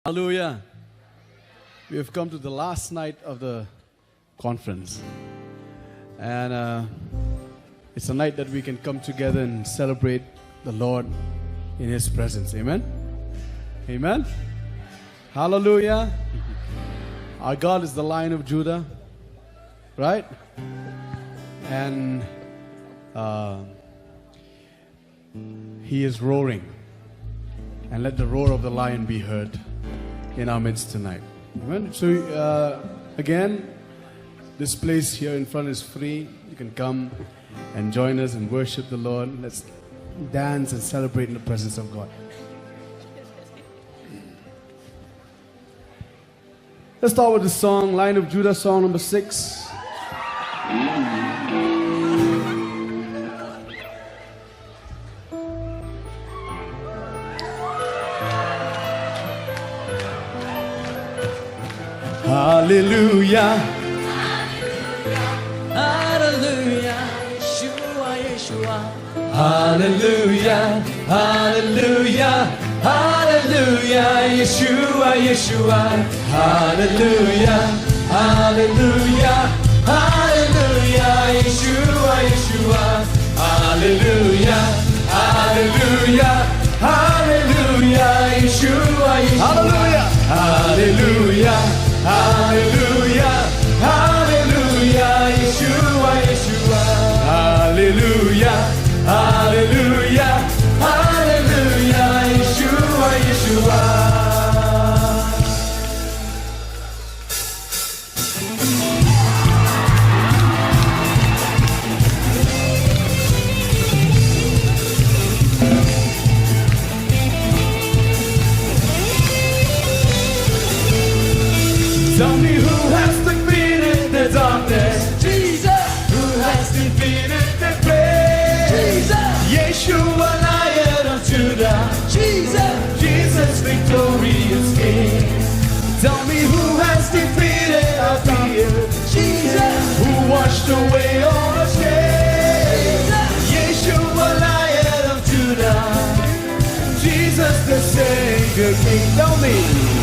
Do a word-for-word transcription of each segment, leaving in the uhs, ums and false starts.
Hallelujah. We have come to the last night of the conference. And uh, it's a night that we can come together and celebrate the Lord in His presence. Amen. Amen. Hallelujah. Our God is the Lion of Judah, right? And uh, He is roaring. And let the roar of the lion be heard in our midst tonight. Amen. So, uh, again, this place here in front is free. You can come and join us and worship the Lord. Let's dance and celebrate in the presence of God. Let's start with the song, Lion of Judah, song number six. Hallelujah. Hallelujah. Yeshua, Yeshua. Hallelujah, hallelujah, hallelujah, Yeshua, Yeshua. Hallelujah, hallelujah, hallelujah, Yeshua, Yeshua. Hallelujah, hallelujah, hallelujah, Yeshua, Yeshua. Hallelujah. Hallelujah, hallelujah, hallelujah, Yeshua, Yeshua. Hallelujah, hallelujah, hallelujah, Yeshua, Yeshua. Tell me who has defeated the darkness. Jesus. Who has defeated the grave? Jesus. Yeshua, Lion of Judah. Jesus. Jesus, victorious King. Tell me who has defeated our fear. Jesus. Who washed away all our shame. Jesus. Yeshua, Lion of Judah. Jesus, the Savior King. Tell me,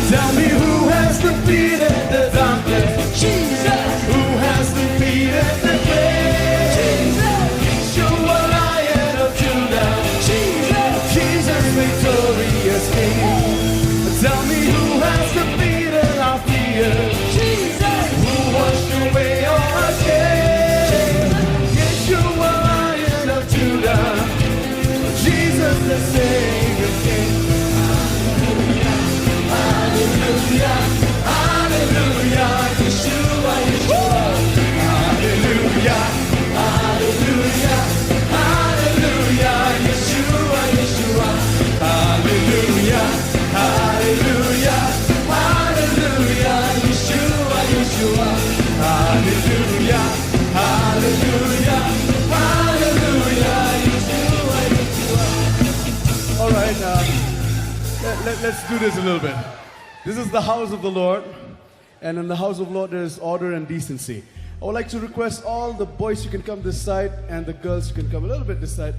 tell me who has defeated the darkness. Jesus. Who has defeated the grave? Jesus. Yeshua, Lion of Judah. Jesus. Jesus, victorious King. Tell me who has defeated our fear. Jesus. Who washed away all our shame? Jesus. Yeshua, Lion of Judah. Jesus, the Savior King. Hallelujah, hallelujah, Yeshua, Yeshua. Hallelujah, hallelujah, hallelujah, Yeshua, Yeshua. Hallelujah, hallelujah, hallelujah, Yeshua, Yeshua. Hallelujah. Hallelujah, hallelujah, Yeshua, Yeshua. All right, uh, let, let, let's do this a little bit. This is the house of the Lord, and in the house of the Lord there is order and decency. I would like to request all the boys, you can come this side, and the girls, you can come a little bit this side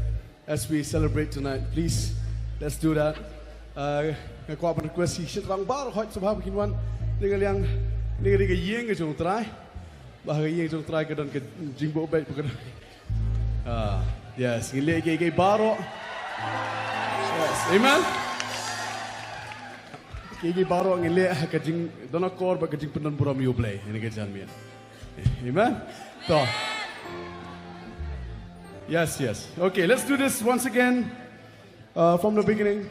as we celebrate tonight. Please, let's do that. Uh, nga kwah ban request ïa ki shynrang baroh hooid sngewbha ba kin wan. Ïa ka liang, ïa ka ïing ka jong U Trai. Ba ha ka ïing jong U Trai ka don ka jingbuh beit ba ka don. Ah, yes, ngin leh kiei kiei baroh. Yes, amen. Kiei kiei baroh ngin leh ha ka jingdon akor bad ka jingpyndonburom ïa U Blei. Ïa kane ka janmiet. Amen. To. Yes, yes. Okay, let's do this once again. Uh, from the beginning.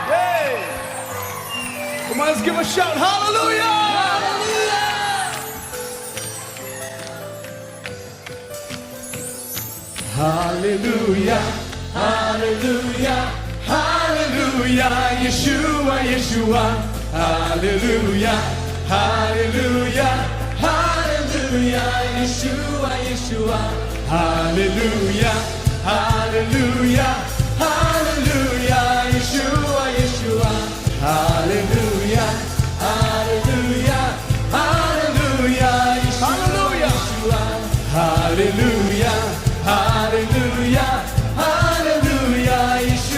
Yay! Come on, let's give a shout. Hallelujah! Hallelujah! Hallelujah! Hallelujah! Hallelujah! Yeshua, Yeshua! Hallelujah! Hallelujah! Hallelujah! Yeshua, Yeshua! Hallelujah! Hallelujah! Hallelujah! Yeshua, Yeshua! Hallelujah! Hallelujah! Hallelujah! Yeshua, Yeshua! Hallelujah! Hallelujah! Hallelujah! Yeshua,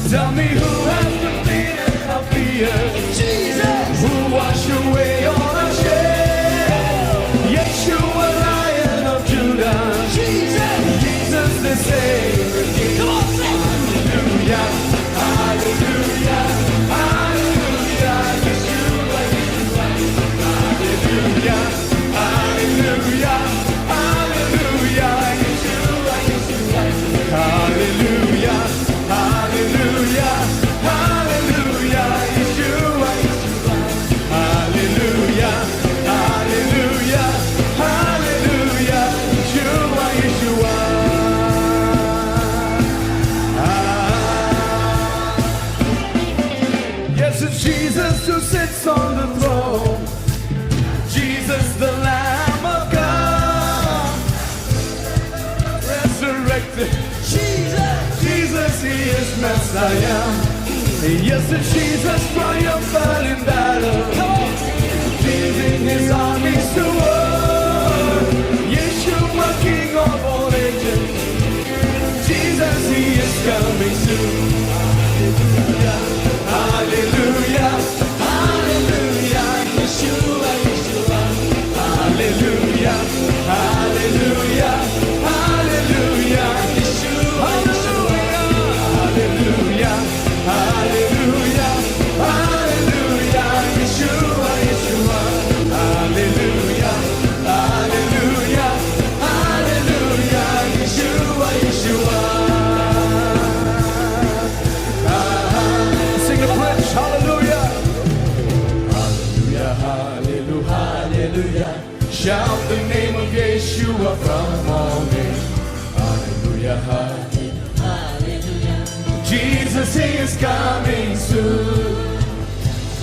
Tell me who has defeated our fears. Jesus. Who washed away all our shame. Yeshua, Lion of Judah. Jesus. Jesus the Savior. Come on, sing. Hallelujah, hallelujah, hallelujah, Yeshua, Yeshua. Hallelujah, hallelujah, hallelujah, Yeshua, Yeshua. Hallelujah, hallelujah, hallelujah, Yeshua, Yeshua. Hallelujah, hallelujah, hallelujah, Yeshua, Yeshua. Ah. Yes, it's Jesus who sits on the throne. Jesus, the Lamb of God. Resurrected. Jesus. Jesus, he is Messiah. Yes, it's Jesus triumphant in battle. Come on. Leading his armies to war. Yeshua, King of all ages. Jesus, he is coming soon. Hallelujah. Hallelujah. Hallelujah. Yeshua, Yeshua. Hallelujah. Hallelujah. Hallelujah. Yeshua, Yeshua. Hallelujah. Hallelujah. Hallelujah. Yeshua, Yeshua. Hallelujah. Hallelujah. Hallelujah. Yeshua, Yeshua. Sing the bridge. Hallelujah. Hallelujah. Hallelujah. Hallelujah. Shout the name of Yeshua from all names. Hallelujah. Hallelujah. Jesus, he is coming soon.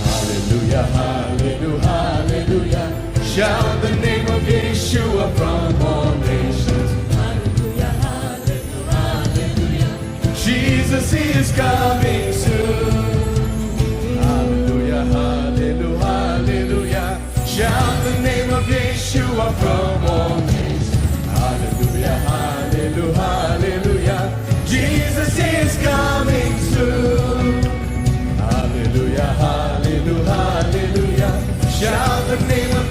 Hallelujah, hallelujah, hallelujah. Shout the name of Yeshua from all nations. Hallelujah, hallelujah, hallelujah. Jesus, he is coming soon. Hallelujah, hallelujah, hallelujah. Shout the name of Yeshua from all nations. Hallelujah, hallelujah, hallelujah. Jesus is coming soon. Hallelujah, hallelujah, hallelujah. Shout the name of